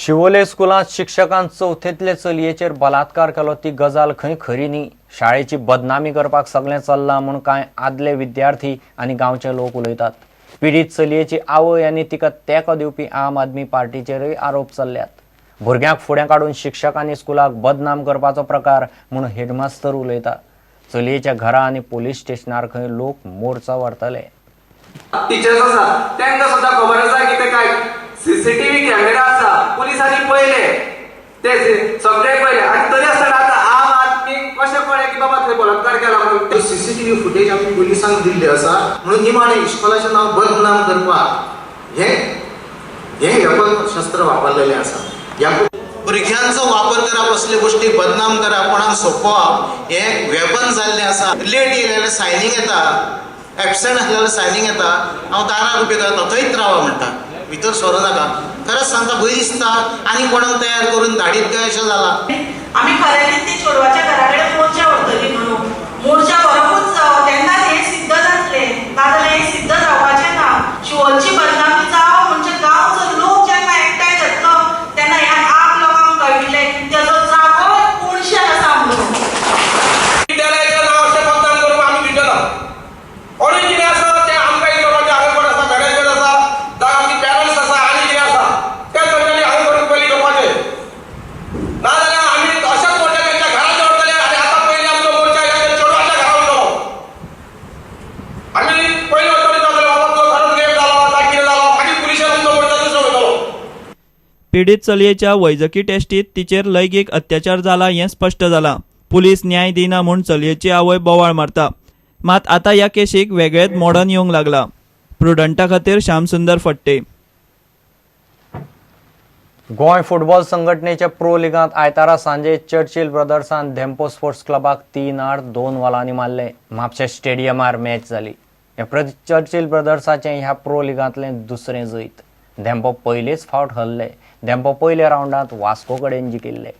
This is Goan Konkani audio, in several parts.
शिवोले स्कुलांत शिक्षकान चवथेंतले चलयेचेर बलात्कार केलो ती गजाल खंय खरी न्ही. शाळेची बदनामी करपाक सगळें चल्लां म्हूण कांय आदले विद्यार्थी आनी गांवचे लोक उलयतात. पिडीत चलयेची आवय आनी तिका तेंको दिवपी आम आदमी पार्टीचेरय आरोप चल्ल्यात. भुरग्यांक फुडें काडून शिक्षकांनी स्कुलाक बदनाम करपाचो प्रकार म्हूण हेडमास्तर उलयता. चलयेच्या घरा आनी पोलीस स्टेशनार खंय लोक मोर्चा व्हरतले. टिचर्स आसा तांकां सुद्दां खबर आसा की ते काय सीसीटीव्ही कॅमेरा आसा, पुलिसांनी पळयले ते सगळे पळयले आनी तरी आसतना आतां आम आदमी कशें कळ्ळें की बाबा थंय बलात्कार केला म्हणून. सीसीटीव्ही फुटेज आमी पुलिसांक दिल्ली आसा म्हणून निमाणें इश्कोलाचें नांव बदनाम करपाक हें हें वेपन शस्त्र वापरलेलें आसा. ह्या भुरग्यांचो वापर करप, असले गोश्टी बदनाम करप, कोणाक सोंपोवप हें वेपन जाल्लें आसा. लेट येयलें जाल्यार सायनींग येता, एबसेंट आसलें जाल्यार सायनींग येता, हांव दारार उबें करता थंयच रावा म्हणटा, भितर सरूं नाका. खरेंच सांगता, भंय दिसता आनी कोणाक तयार करून धाडीत काय अशें जालां. आमी खऱ्यांनीच ती चेडवाच्या घरा कडेन मोर्चा व्हरतली म्हणून मोर्चा व्हरपूच तेन्नाच हें सिद्ध जातलें, नाजाल्यार हें सिद्ध जावपाचें ना. शिवोलची बदनामी जावं म्हणजे गांवचो लोक जेन्ना एकठांय जातलो तेन्ना ह्या आप लोकांक कळटलें की तेजो जागो कोणशें आसा म्हणून. विद्यालयाचें नांव अशें बदनाम करपाक आमी दिवचे ना. कोणूय कितें आसा तें आमकां विचारपाचें. हांगा कोण आसा, मॅनेजर आसा, जावं आमचे पॅरंट्स आसा आनी कितें आसा त्या सगळ्यांनी हांगा करून पयलीं घेवपाचें, नाजाल्यार आमी अशेंच मोर्चा तेंच्या घरांत दवरतले. आनी आतां पयलीं आमचो मोर्चा ह्या चेडवाच्या घरा वतलो. आमी पयलीं वतले जातले बाबा तो खरोच रेप जालो काय कितें जालो, मागीर पुलिशेन तुमचो मोर्चा दुसरो वयतलो. पिडीत चलयेच्या वैजकी टेस्टीत तिचेर लैंगीक अत्याचार जाला हें स्पश्ट जालां. पुलीस न्याय दिना म्हूण चलयेची आवय बोवाळ मारता. मात आतां ह्या केशीक वेगळेंच मोडण येवंक लागलां. प्रुडंटा खातीर श्यामसुंदर फट्टे. गोंय फुटबॉल संघटनेच्या प्रो लिगांत आयतारा सांजे चर्चिल ब्रदर्सान धेंपो स्पोर्ट्स क्लबाक 3-2 मारले. म्हापशें स्टेडियमार मॅच जाली. हें चर्चिल ब्रदर्साचें ह्या प्रो लिगांतलें दुसरें जैत. धेंपो पयलेच फावट हरले. धेंपो पयल्या रावंडांत वास्को कडेन जिखिल्ले.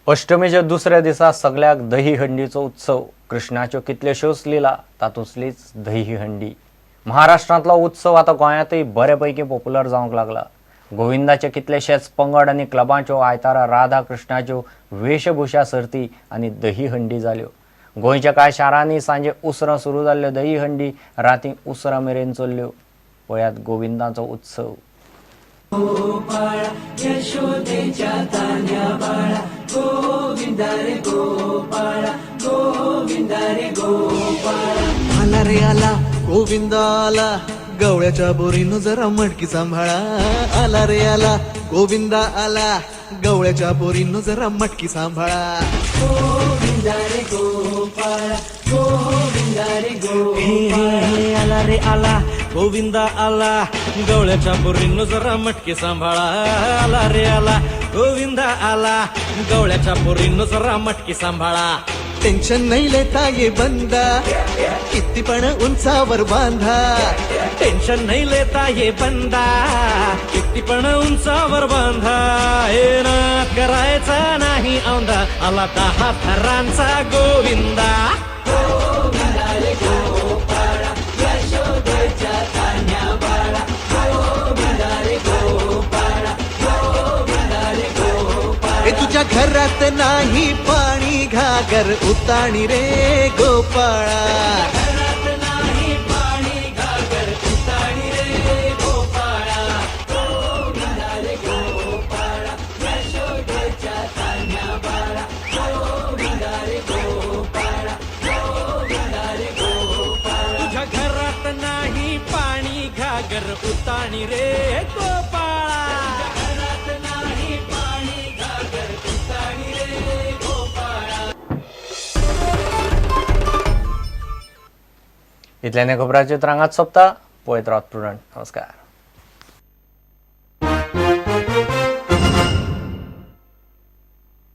अष्टमीच्या दुसऱ्या दिसा सगळ्याक दही हंडीचो उत्सव. कृष्णाच्यो कितल्योश्योच लिला, तातूंतलीच दही हंडी. महाराष्ट्रांतलो उत्सव आतां गोंयांतय बरे पैकी पॉप्युलर जावंक लागला. गोविंदाचे कितलेशेच पंगड आनी क्लबांच्यो आयतारा राधा कृष्णाच्यो वेशभूषा सर्ती आनी दही हंडी जाल्यो. गोंयच्या कांय शारांनी सांजे उसरां सुरू जाल्ल्यो दही हंडी राती उसरां मेरेन चल्ल्यो. पळयात गोविंदाचो उत्सव. आला रे आला गोविंदा आला, गवळ्याच्या बोरीनं जरा मटकी सांभाळा. आला रे आला गोविंदा आला, गवळ्याच्या बोरीनं जरा मटकी सांभाळा. हे आला रे आला गोविंदा आला, गवळ्याच्या पोरींनो जरा मटकी सांभाळा. आला रे आला गोविंदा आला, गवळ्याच्या पोरींनो जरा मटकी सांभाळा. टेन्शन नाही लेता ये बंदा, किती पण उंचावर बांधा. टेन्शन नाही लेता ये बंदा, किती पण उंचावर बांधा. हे नाद करायचा नाही औंधा, आला 10 थरांचा गोविंदा. हे तुझ्या घरात नाही नाही पाणी घागर उताणी रे गोपाळा. तुझ्या घरात नाही पाणी घागर उताणी रे गोपाळा. घरात नाही पाणी घागर उताणी रे गोपाळा. इतल्याने खबरांचे रांगात सोंपता. पळयत रावत प्रुडंट. नमस्कार.